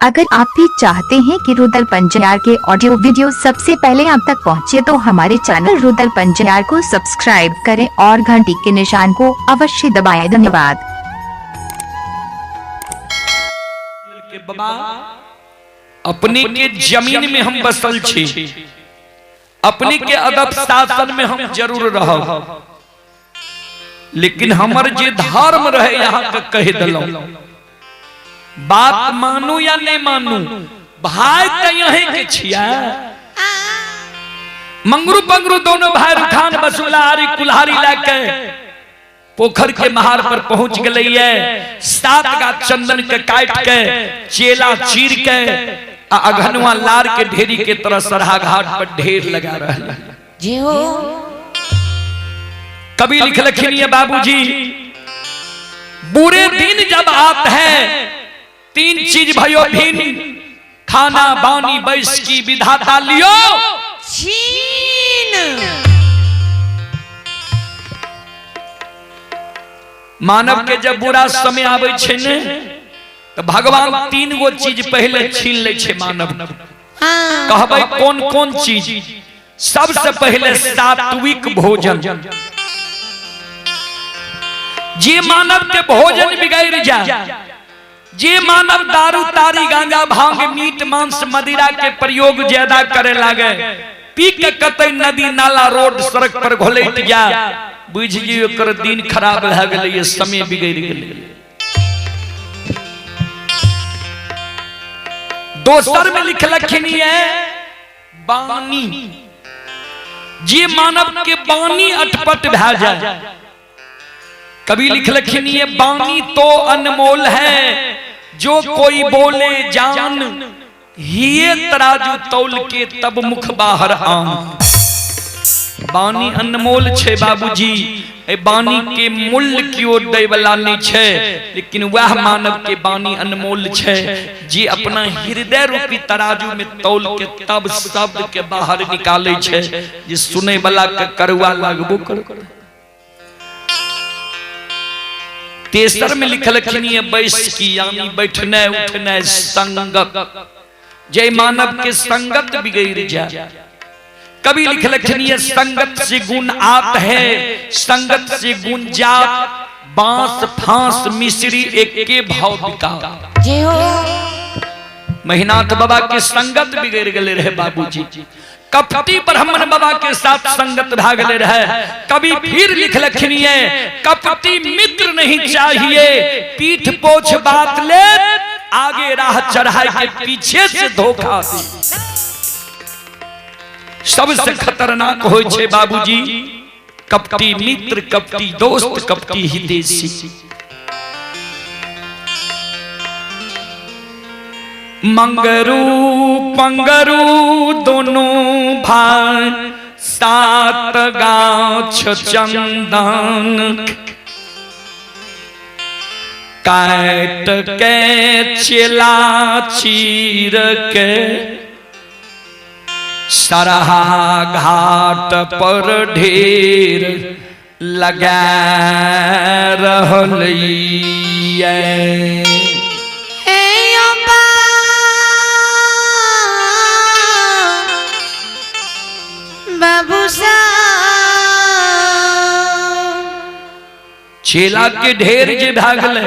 अगर आप भी चाहते हैं कि रुदल पंजार के ऑडियो वीडियो सबसे पहले आप तक पहुंचे तो हमारे चैनल रुदल पंजार को सब्सक्राइब करें और घंटी के निशान को अवश्य दबाएं। धन्यवाद। के बाबा अपने के जमीन में हम बसल छी, अपने के अदब शासन में हम जरूर रहब, लेकिन हमर जे धर्म रहे यहाँ के कह दिलौं, बात मानू या नहीं मानू, भाई तो यहीं के छिया। मंगरू पंगरू दोनों भाई रुखान बसुला आरी कुल्हारी लाके पोखर के महार पर पहुंच गए। 7 गाछ चंदन के काट के चेला चीर के आ अघनुआ लार के ढेरी के तरह सरहा घाट पर ढेर लगा रहा। जी हो। कवि लिखलखिन ये बाबूजी, बुरे दिन जब आत है 3 चीज भयो भिन्न, खाना बानी बैस की विधाता लियो छीन। मानव के जब बुरा समय आवे छे ने तो भगवान 3 गो चीज पहले छीन ले छे मानव। हाँ। कहबै कौन कौन चीज? सबसे पहले सात्विक भोजन। जे मानव के भोजन बिगड़ जाए, जे मानव दारू तारी गांजा भांग मीट मांस मदिरा के प्रयोग ज्यादा करे लागे, पी के कतई नदी नाला रोड सड़क पर घोलैत जा, बुझ जियो एकर दिन खराब भए गेलै, समय बिगड़ गेलै। दोसर में लिखलखिन ये बानी। जे मानव के बानी अटपट भए जाए, कवि लिखलखिन ये बानी तो अनमोल है, जो कोई बोले जान, हिये तराजू तौल के तब मुख बाहर आन। बानी अनमोल छे बाबूजी, ए बानी के मूल्य क्यों दै वाला नहीं छे, लेकिन वह मानव के बानी अनमोल छे जे अपना हृदय रूपी तराजू में तौल के तब शब्द के बाहर निकाले छे, जे सुने वाला के करुआ लागबो कर। तेसर में लिखलखिन ये बैस की, यानी बैठने उठने संगत। जय मानव के संगत बिगड़ जाए, कवि लिखलखिन ये संगत से गुण आत है, संगत से गुण जात, बांस फांस मिश्री एक के भाव बिका। जय हो। महिनाथ बाबा के संगत बिगड़ गए रहे बाबूजी, कपटी ब्राह्मण बाबा के साथ संगत भागले रहे। कभी फिर लिखलखिन ये कपटी मित्र नहीं चाहिए, पीठ पोछ बात ले, आगे राह चढ़ाए के पीछे से धोखा दे। सबसे खतरनाक हो छे बाबूजी कपटी मित्र, कपटी दोस्त, कपटी हितेशी। मंगरू पंगरू दोनों भाई, 7 गाछ चंदन काट के चेला चीर के सरहा घाट पर ढेर लगा रहलिए। चेला के ढेर जे भागले,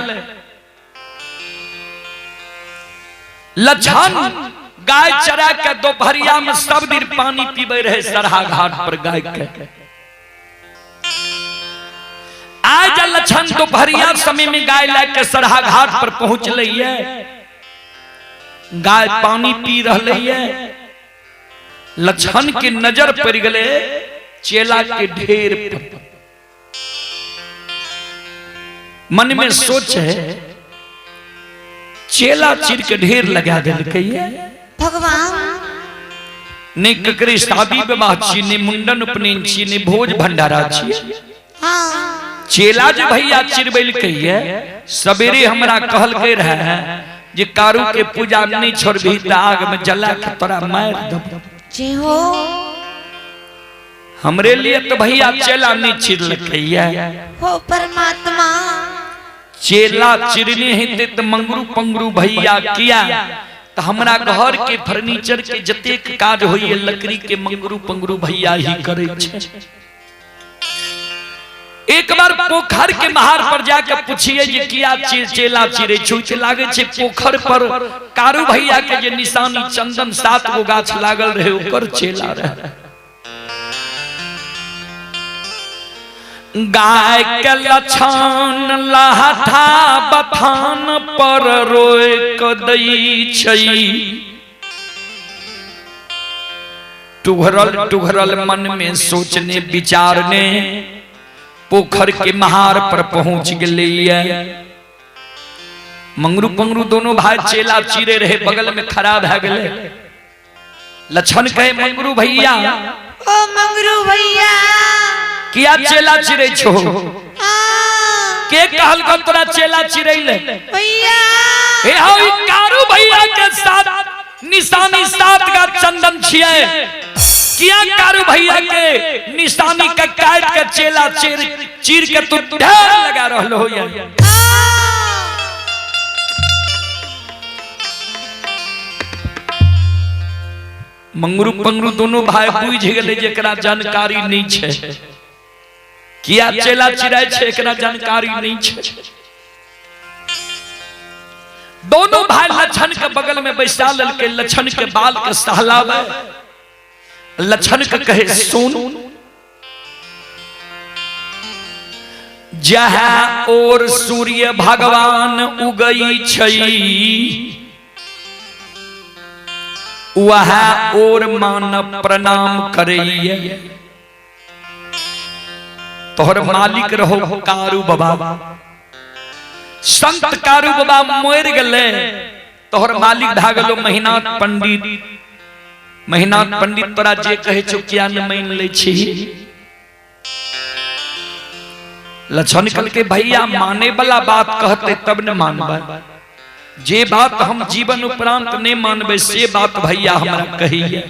लछन गाय चरा के दोपहरिया में सब दिन पानी पीबे रहे सरहा घाट पर गाय के। आज लछन दोपहरिया समय में गाय लाके सरहा घाट पर पहुंचले, गाय पानी पी रहे, लछन के नजर पड़ गए चेला के ढेर पर। मन में सोच है चेला चीर के ढेर लगा देलकै भगवान। नहीं ककरे शादी विवाह छी, नहीं मुंडन उपनयन छी, नहीं भोज भंडारा छी। हाँ। चेला जे भैया चिरबेलकै सवेरे हमरा कहलकै रहे जे कारू के पूजा नहीं छोड़बी त आग में जला के तोरा मार देबौ। जी हो। हमरे लिए तो भैया चेला नहीं चिरलकै हो परमात्मा। चेला चिरने हेतै त मंगरू पंगरू भैया किया तो हमरा घर के फर्नीचर के जतेक काज होइए लकड़ी के मंगरू पंगरू भैया ही करे छै। एक बार पोखर के महार पर जाके पूछिए जे किया चेला चिरै छौ, त लागे छै पोखर पर कारू भैया के जे निशानी चंदन 7 गो गाछ लागल रहे ओकर चेला रहे। गाय के लछन लहथा बथान पर रोक दै छै, टुघरल टुघरल मन में सोचने विचारने पोखर के महार पर पहुंच गेलैया। मंगरू पंगरू दोनों भाई चेला चिरे रहे, बगल में खड़ा भए गेलै। लछन कहे मंगरू भैया, ओ मंगरू भैया किया चेला चिरै छो? के कहल को तोरा चेला चिरै ले? भैया हे हौ ई कारू भैया के साथ निशानी 7 का चंदन छियै, किया कारू भैया के निशानी के काट के चेला चीर चीर के तू ढेर लगा रहलो हो। मंगरू पंगरू दोनों भाई बुझ गेलै जेकरा जानकारी नहीं छै किया चेला चिराय छै, एकरा जानकारी नहीं छै। दोनों भाई लछन के बगल में बैसा ललके, लछन के बाल के सहलावे, लछन के कहे सुन, जहाँ और सूर्य भगवान उगई छै वहाँ और मानव प्रणाम करैये। तोहर मालिक रहो कारू बाबा, संत कारू बाबा मर गले, तोहर मालिक भए गेलो महिनाथ पंडित। महिनाथ पंडित तोरा जे कहे छौ किया न मान लै छी? लछन कहलकै भैया माने वाला बात कहते तब न मानबै, जे बात हम जीवन उपरांत नहीं मानबै से बात भैया हमरा कहिए।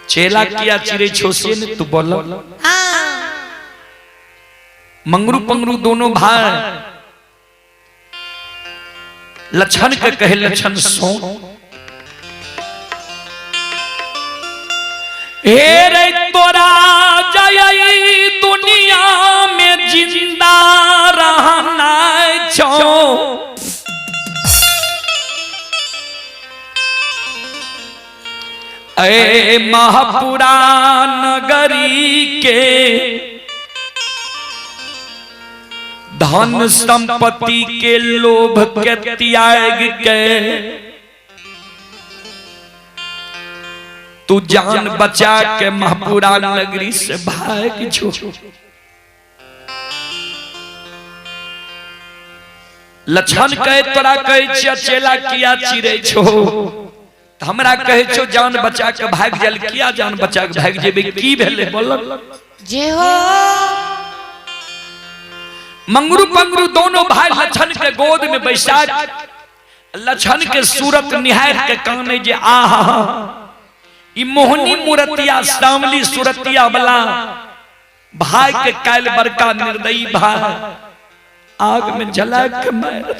चेला किया चिरै छौ से ने तू बोल। मंगरू पंगरू दोनों भाई लछन के कहे लछन सो, हे रे तोरा जय दुनिया में जिंदा रहना छो, ए महापुरा नगरी के धन संपत्ति के लोभ के त्याग के तू जान बचा के महापुरा नगरी से भाग जो। लछन कहे तोरा कहे छियै चेला किया चिरै छो, हमरा कहे छो जान बचा के भाग जाल, किया जान बचा के भाग जेबे, की भेलै बोल? जे हो। मंगरू पंगरू दोनों भाई लछन के गोद में बैसा लछन के सूरत निहार के काने जे आहा ई मोहनी मूर्तिया सामली सूरतिया वाला भाई के काल बड़का निर्दयी भाई आग में जला के मार।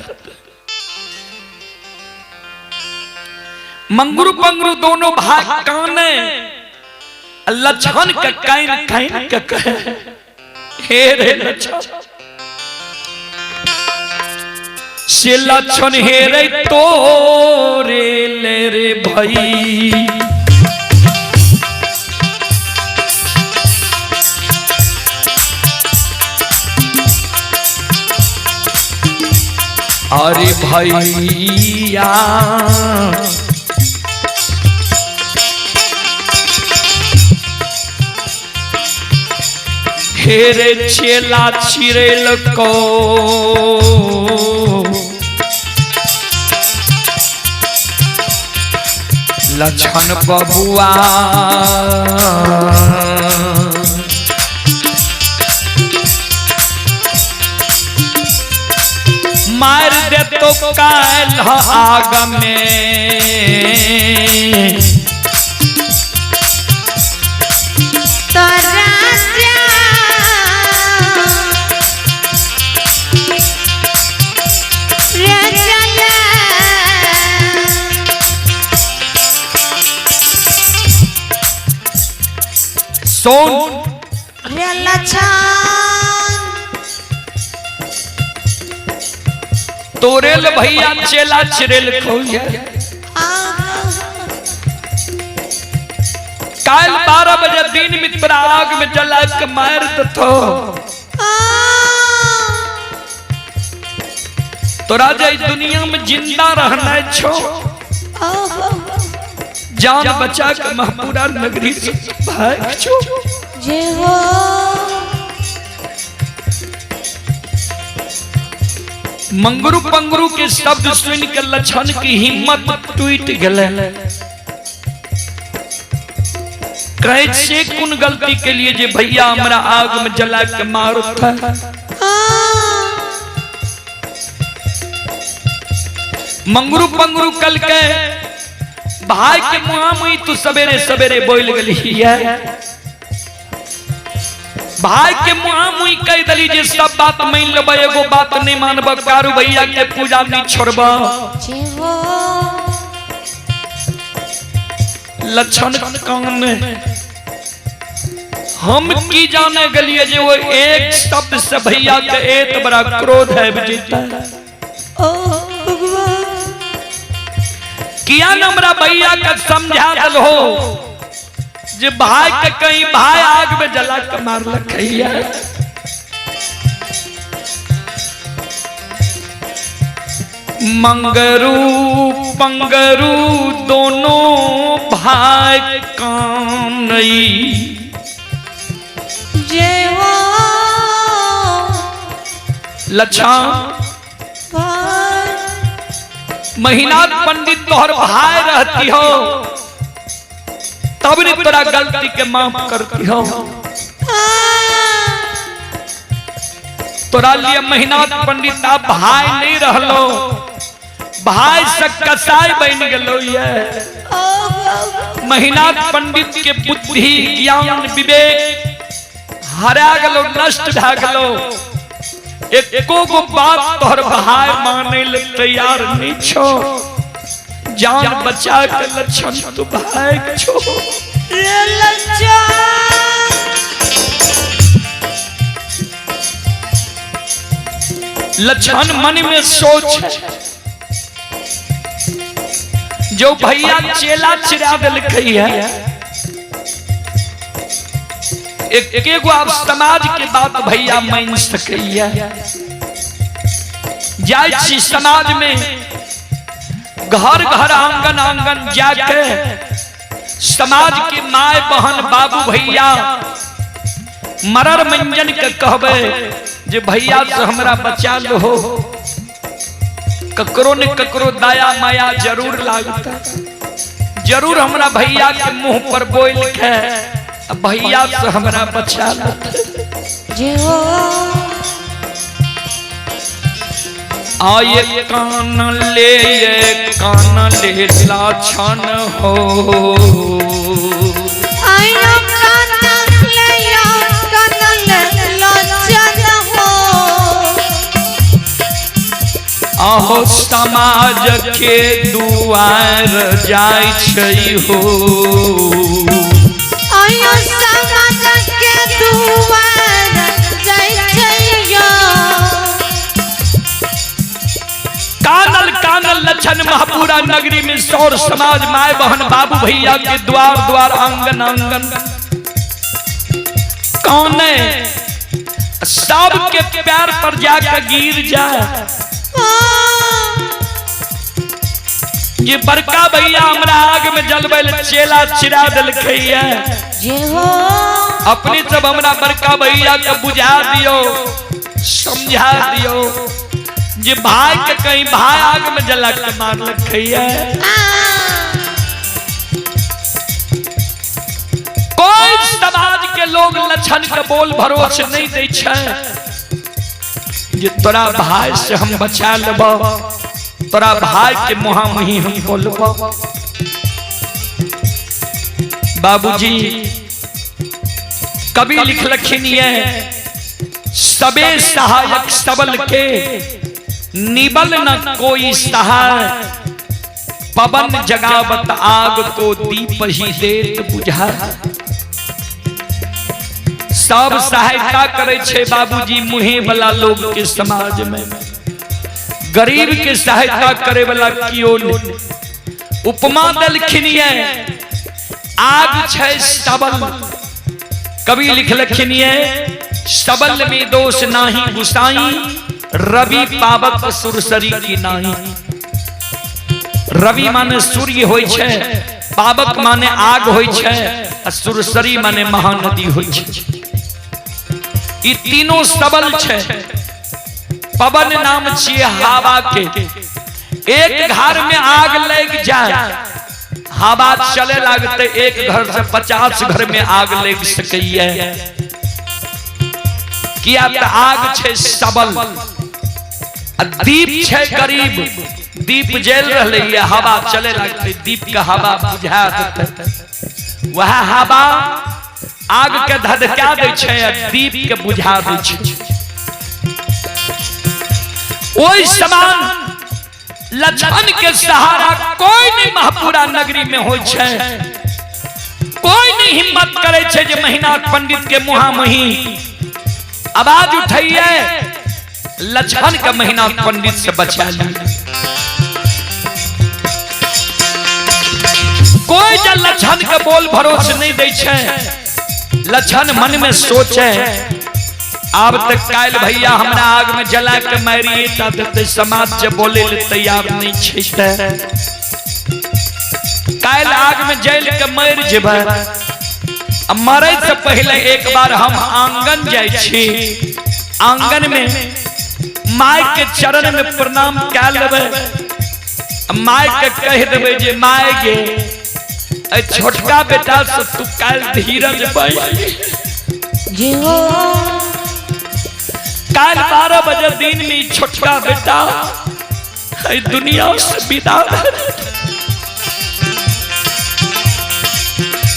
मंगरू पंगरू दोनों भाई काने लछन के काइन काइन के कहे हे रे लछन से लछन हे रे तोरे ले रे भाई, अरे भैया हेरे चेला चिरेल को लछन बबुआ मार दे तो काल आग में सोन रे लछन तोरेल भैया चेला चिरेल खोया। काल 12 बजे दिन में तोरा आग में जला के मार दतो। तोरा जे दुनिया में जिंदा रहना छो, जान बचा के महपूरा नगरी से भाग छो। जय हो। मंगरू पंगरू के शब्द सुन के लछन की हिम्मत टूट गए। कैसे कुन गलती के लिए जे भैया हमरा आग में जला के मारत है। मंगरू पंगरू कल के भाई के मुहा मुई तू सवेरे सवेरे बोल गली है। भाई के मुहा मुई कह दली जे सब बात मान लेब, एगो बात नहीं मानब, कारू भैया के पूजा नहीं छोड़ब। लक्षण कान हम की जाने गलिए जे वो एक शब्द से भैया के एत बड़ा क्रोध है जीता। किया न हमरा भैया का समझा दल हो जे भाई के कहीं भाई आग में जला के मारलक है। मंगरू पंगरू दोनों भाई कानई। जय हो। लच्छा महीनाथ पंडित तोहर भाई रहती हो तब ने तोरा गलती के माफ करती हो। तोरा लिए महीनाथ पंडित आप भाई नहीं रहलो, भाई से कसाई बन गलो। ये महीनाथ पंडित के बुद्धि ज्ञान विवेक हरा गलो, नष्ट भा गलो। एको गो बात तोहर भाई माने ले तैयार नहीं छो। जान बचा के लक्षण तू भाई छो। लक्षण मन में सोच जो भैया चेला चिरा दिलकै है। एक एगो आप समाज के बात भैया मान सकैया। जाय छी समाज में घर घर आंगन आंगन जाके समाज के my बहन बाबू भैया मरर मंजन के कहबे जे भैया से हमरा बचा लो। ककरो ने ककरो दया माया जरूर लागता, जरूर हमरा भैया के मुंह पर बोल के भैया से हमरा बचा लो। आये कान ले कान ले लाछन हो। आयो कान ले कान ले लाछन हो। आहो समाज के दुआर जाय छै हो। आयो समाज के दुआर जाय छै हो। कानल कानल लक्षण महापुरा नगरी में सौर समाज my बहन बाबू भैया के द्वार द्वार आंगन आंगन कौन सबके प्यार पर जाकर गिर जाए। ये बड़का भैया हमरा आग में जलबै चेला चिरा दिलकै है। अपने सब हमरा बड़का भैया के बुझा दियो, समझा दियो जे भाई के कहीं भाई आग में जला के मारलकै है। कोई समाज के लोग लक्षण के बोल भरोसे नहीं दै छै जे तोरा भाई से हम बचा लेबो, तोरा भाई के मुहा मुही हम बोलबो। बाबूजी कवि लिखलखिन ये सबे सहायक सबल के निबल न कोई सहाय, पवन जगावत आग को दीप ही देत बुझा। सब सहायता करे छे बाबूजी मुहे वाला लोग के समाज में, गरीब के सहायता करे वाला कियो नहीं। उपमा दलखिन ये आग छै सबल, कवि लिखलखिन ये सबल में दोष नाही गुसाई, रवि पावक सुरसरी की नाही। रवि माने सूर्य होय छै, पावक माने आग होय छै, आ सुरसरी माने महानदी होय छै। ई तीनों सबल छै। पवन नाम छिए हवा के। एक घर में आग लग जाए, हवा चले लागते, एक घर से 50 घर में आग लग सकैया। किया त आग छै सबल, आ दीप छै गरीब। दीप जल रहले ये, हवा चले लगते, दीप के हवा बुझा देते। वह हवा आग के धधका दै छै आ दीप के बुझा दै छै। ओहि समान लक्षण के सहारा कोई नहीं महपुरा नगरी में होय छै। कोई नहीं हिम्मत करे छै जे महिनाथ पंडित के मुहा मुही आवाज उठैये, लक्षण के महिनाथ पंडित से बचा ली। कोई जब लक्षण के बोल भरोसे नहीं दै छै, लक्षण मन में सोचे आब तक काल्हि भैया हमरा आग में जला के मारिए ता देते, समाज से बोले ले तैयार नहीं छै ते काल्हि आग में जल के मर जेबै। आ मरे से पहले एक बार हम आंगन जाय छी, आंगन में my के चरण में प्रणाम कए लेबै, my के कह देबै जे my गे छोटका बेटा से तू काल्हि धीरज पाई। काल्हि 12 बजे दिन में छोटका बेटा दुनिया से विदा।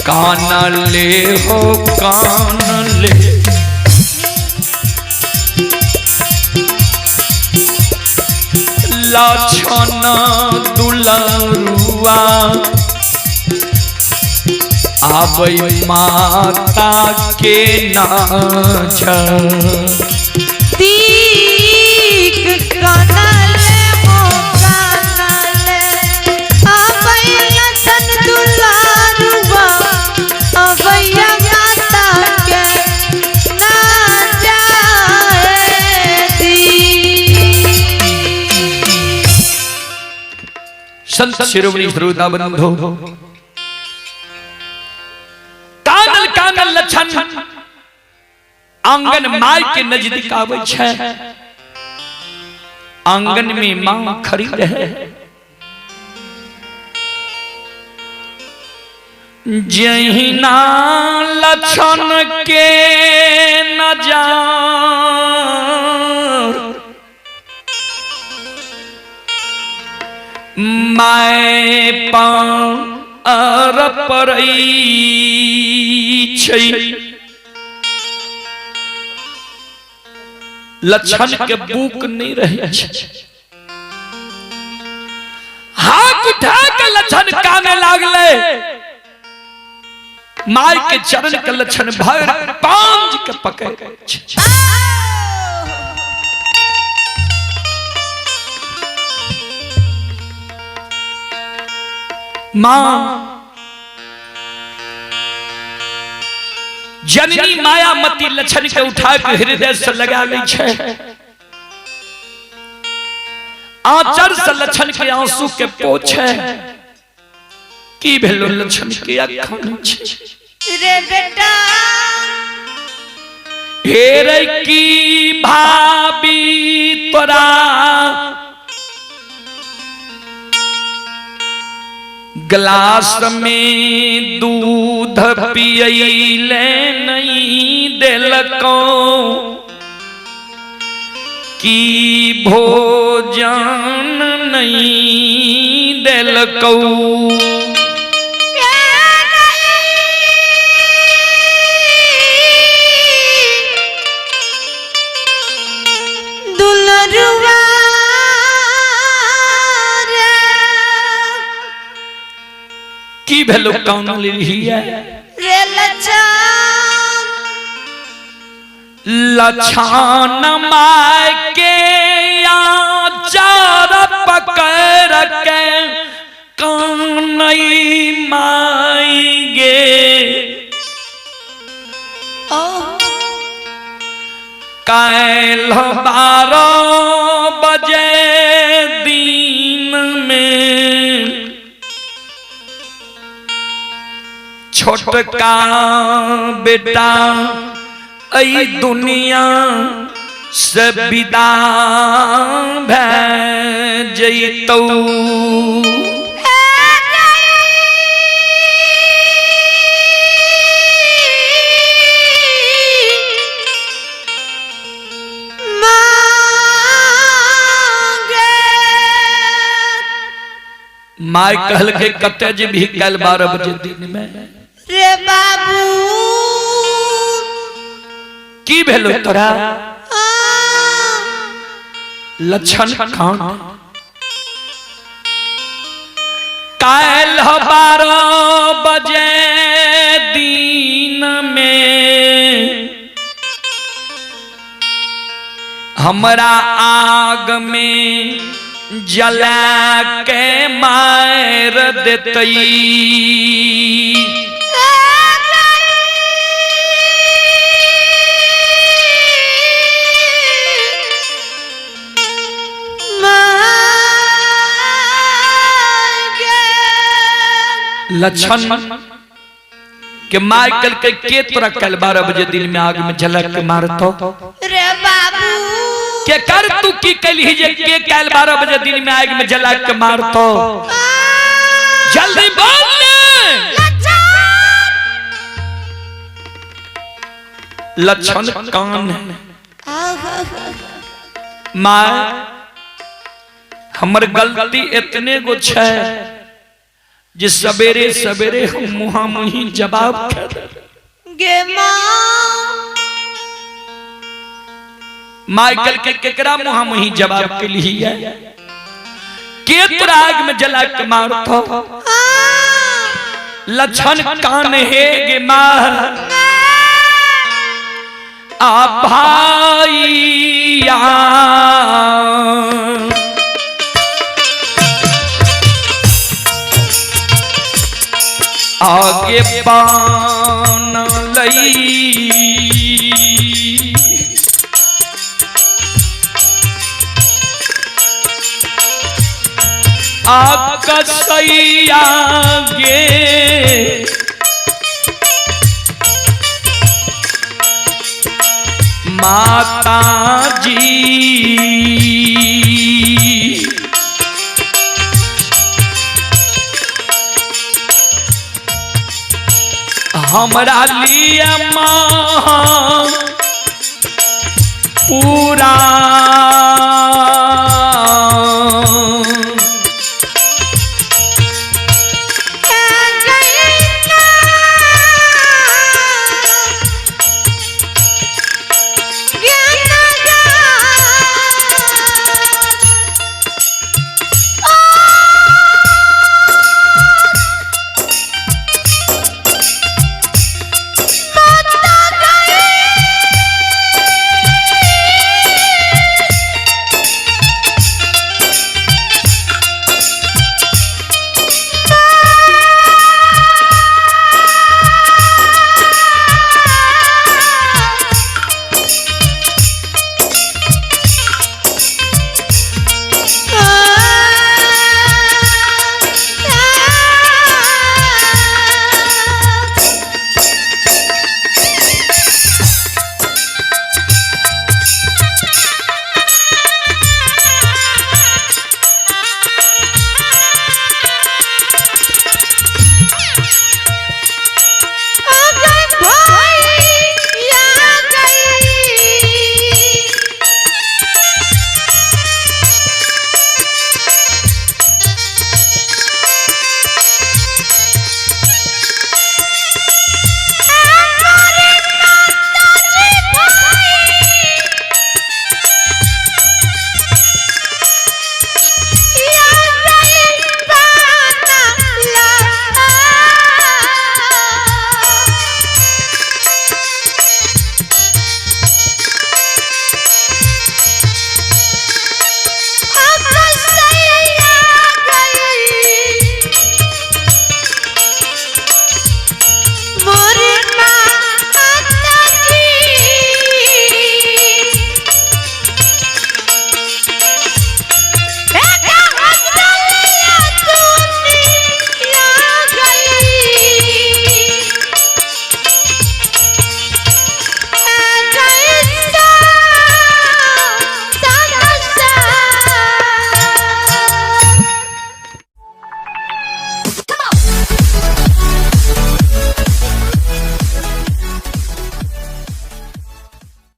कान ले हो कान ले, लक्षण दुलरुआ आबै माता के नाच। तीक कानले हो कानले आबै लक्षण दुलारुआ आबै माता के नाच। संत शिरोमणि श्रोता बंधो, कानल कानल लक्षण आंगन my के नजदीक आबै छै। आंगन में मां खड़ी रहे, जहिना लक्षण के नजर my पार पड़ै छै। लक्षण के बुक नहीं रहे छै। हाथ उठा के लक्षण काने लागले, my के चरण के लक्षण भर पांज के पकड़ छै। मां जननी मायामती लक्षण के उठा के हृदय से लगा लै छै, आंचर से लक्षण के आंसू के पोछे। की भेलो लक्षण के अखन छै रे बेटा, हे रे की भाभी तोरा ग्लास में दूध पियले नहीं देलको, की भोजन नहीं देलको। दुलरुआ रे की भेलो कान लेलियै रे लक्षण, लछान माय के आचार पकड़ के कानई माई गे। काल्ह 12 बजे दिन में छोटका बेटा ऐ दुनिया से विदा भै जैतौ। My कहल के कते जे भी कल 12 बजे दिन में रे बाबू की भेलो तोरा? लक्षण खान काल 12 बजे दिन में हमरा आग में जला के मार देतई। लक्षण के माइकल के तोरा कल 12 बजे दिन में आग में जला के मारतो रे बाबू? के कर तू की कलही जे के कल 12 बजे दिन में आग में जला के मारतो? जल्दी बोल ने। लक्षण कान है माँ, हमर गलती इतने गो छै जे सवेरे सवेरे हम मुहा मुही जवाब गे माँ। माइकल के केकरा मुहा मुही जवाब के लिए के तोरा आग में जला के मारतो? लक्षण कान हे गे माँ आ भाईया आगे पान लई आकसैया गे माता जी हमरा लिए माँ पूरा